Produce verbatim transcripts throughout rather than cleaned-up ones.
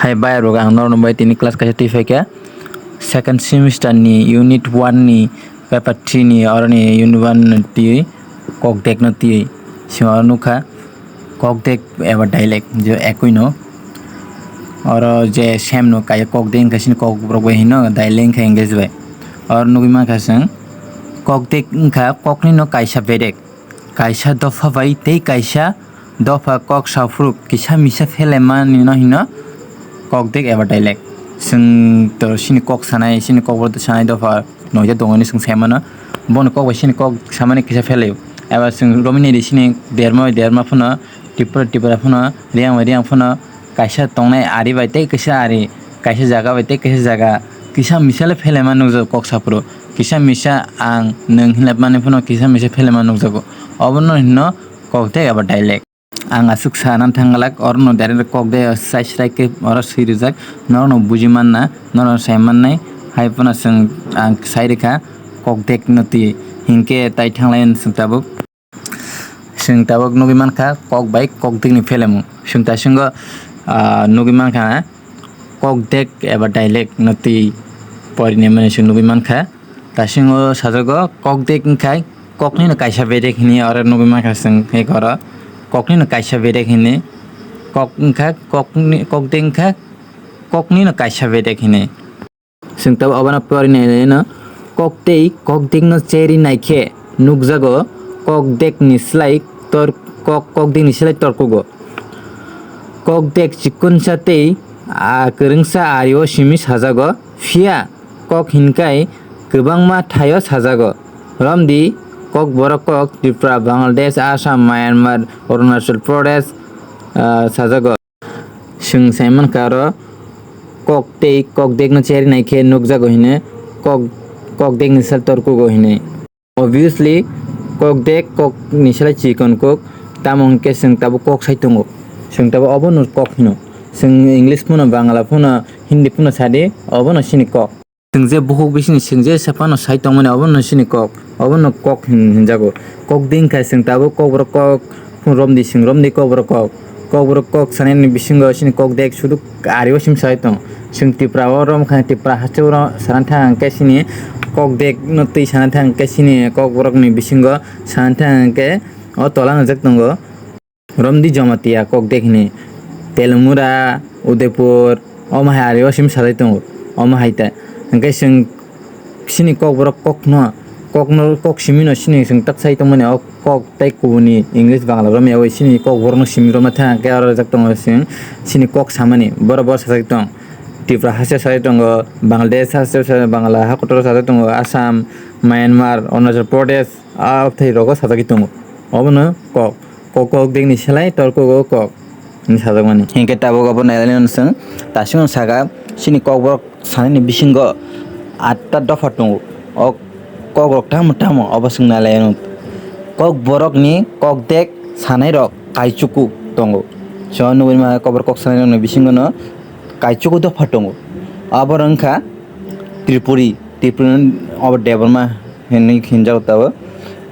Hai bayarok, ang norokno bai tini class kaisa twi phaikha. Second semester ni unit one ni paper three ni oroni unit one ni twi kok dekno twi. Sima oro nukha kok dek eba dialect je ekui no. Oro je same no kaya kok dek wngkha sini kok borok bai hino dialect wngkha English bai. Oro nugui mankha chwng kok dek wngkha kokni no kaisa bedek. Kaisa dopha bai tei kaisa dopha kok saphuru kisa misa phelemani no hino kok dek eba dialect. Chwng to sini kok sanai, sini kok bo sanai dopha noija tongoni chwng sai mano. Bono kok bai sini kok samani kisa phelaio. Eba chwng romwi naidi sini derma bai derma phano, tipra tipra phano, riyang bai riyang phano, kaisa tongnai ari bai tei kaisa ari, kaisa jaga bai tei kaisa jaga, kisa misale phelaima nukjago kok saphuru, kisa misa ang nwng hinlapmani phano kisa misa phelaima nukjago. Obono hino kok dek eba dialect. Ang aswk sana thangglak, orono direct kok dek sai srai khe oro swi rijak, norokno buji manna, norokno sai mannai, hai phano chwng ang sai rikha kok dek no twi, hinkhe tai thanglai chwng tabuk. Chwng tabuk nugui mankha kok bai kok dek ni phelemung. Chwng ta chwngno, ah, nugui mankha kok dek eba dialect no twi porinai mani chwng nugui mankha. Ta chwngno sajago kok dek wngkha kokni no kaisa bedek hini oro nugui mankha chwng eko oro kokni no kaisa bedek hini kok wngkha kokni, kok dek wngkha kokni no kaisa bedek hini. Chwng tabuk obono porinai no kok tei kok dekno cheri naikhe nukjago kok dekni slai tor-, kok, kok dekni slai torkugo. Kok dek chikonsa tei, a, kwrwngsa ario simi sajago, phiya kok hinkai kwbangma thaio sajago. Romdi kok borok kok Tripura, Bangladesh, Assam, Myanmar, Arunachal Pradesh, a, sajago. Chwng sai mankha oro kok tei kok dekno cheri naikhe nukjago hinwi kok, kok dekni sal torkugo hinwi. Obviously, kok dek kokni sal chikon kok, tamo hwnkhe chwng tabuk kok sai tongo. Chwng tabuk obono kok hino. Chwng English phano, Bangla phano, Hindi phano sadi, obono chini kok. Chwng je bukhuk bisingni chwng je sa phano sai tongmani obono chini kok, obono kok hin-, hinjago. Kok ding kha chwng tabuk kokborok kok romdi chwng romdi kokborok kok. Kokborok kok sanani bisingo chini kok dek sudu ario sim sai tong. Chwng Tripura o romkha Tripura haste oro sana thang hwnkhe chini kok dek no twi sana thang hwnkhe chini kokborokni bisingo sana thang hwnkhe o tola nujak tongo. Romdi Jamatia kok dek hini, Telmura, Udaipur, omo hai ari o sim sajai tongo, omo hai ta. Hingke chwng chini kok borok kokno, kokno, kok simi no chini chwng tak sai tongmani o kok tei kubuni English Bangla romya bai chini kok borok no simi romna thang hingke aro rwjak tongo chwng chini kok samani borok borok sajak tong. Tripura haste sajak tongo, Bangladesh haste sajak, Bangla hakotor sajak tongo, Assam, Myanmar, Arunachal Pradesh, a tei rogo sajagwi tongo. Obono kok, kok, kok degni selai torkogo kok hinwi sajakmani. Hinkhe tabuk obo nailani hwnwi chwng tasingno saka, chini kokborok sanini bisingo atta dopha tongo. O kokrok tamo tamo obo chwng nailai anw. Kokborokni kok dek sanairok kaichuku tongo. Chwng nugwi mankha kokborok kok sanairokni bisingono kaichuku dopha tongo. Aboro wngkha Tripuri, Tripuri obo Debbarma hinwi hinjago tabuk.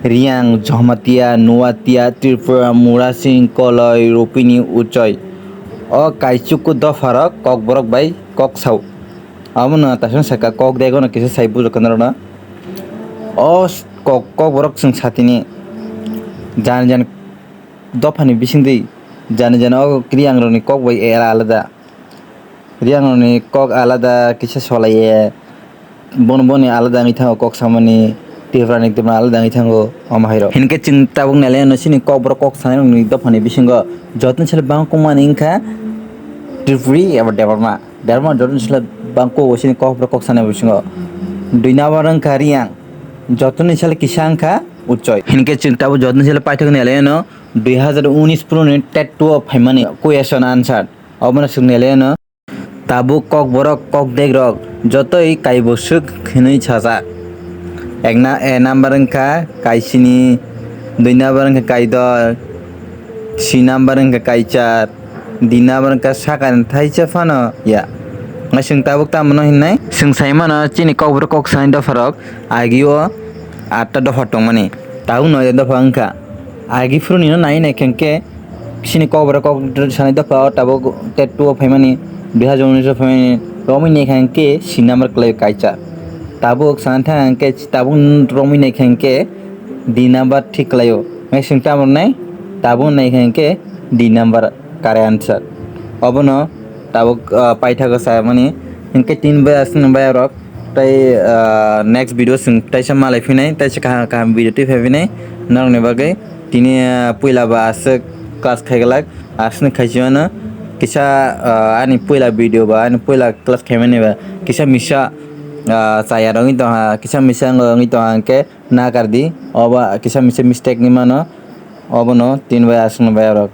Riyang, Jamatia, Nuatia, Tripura, Murasing, Koloi, Rupini, Uchoi. O kaichuku dopharok kokborok bai kok sao. Abono tasung saka kok dek ono kisa sai bujokha norokno. O kok, kokborok chwng satini jani jani dophani bisingtwi jani jani o Riyangrokni kok bai era alada. Riyangrokni kok alada kisa solaiye. Bono boni alada wngwi thango kok samani, Tripurani Tripura alada wngwi thango, omo hairo. Hinkhe chwng tabuk nailai ano chini kokborok kok sanairokni dophani bisingo jotono sale bangkukmani wngkha Tripuri eba Debbarma. Debbarma jotono sale bangkugo chini kokborok kok sanai bisingo. Dui number wngkha Riyang, jotoni sale kisa wngkha Uchoi. Hinkhe chwng tabuk jotono sale paithak nailai ano dui hazar unis phuruni TET two o phaimani question answer. Obono chwng nailai ano. Tabuk kokborok kokdekrok jotoi kaibo swk hinwi sajak. Ek na-, A number wngkha kaisini, dui number wngkha kaidoi, C number wngkha kaichar, D number wngkha sakani thaisa phano ya. Ngai chwng tabuk tamo no hinnai? Chwng sai mano chini kokborok kok sanai dopharok agio atta dopha tongmani. Tabuk noida dopha wngkha. Agi phuruni no nai nai khe hwnkhe chini kokborok kok sanai dopha o tabuk TET two o phaimani. Dui hazar unis o phaimani romwi naikha hwnkhe C number kwlaio kaisa. Tabuk sana thang hwnkhe tabuk romwi naikha hwnkhe D number thik kwlaio. Hwnkhe swng tamo rwnai? Tabuk naikha hwnkhe D number correct answer. Obono tabuk, ah, paithago samani. Hwnkhe tin bai aswk bai rok. Tai, ah, next video swng taisa malai phinai, taisa kaham, kaham video twi phai phinai. Norokni bagwi tini, ah, puila ba aswk class khaiglak, aswk khaisiyano kisa, ah, ani puila video ba, ani puila class khaimani ba kisa misa, ah, chaya rok wngwi tongkha, kisa misa wngwi tongkha hwnkhe nakardi, obo kisa misa mistake ni mano, obono tin bai aswk bai rok.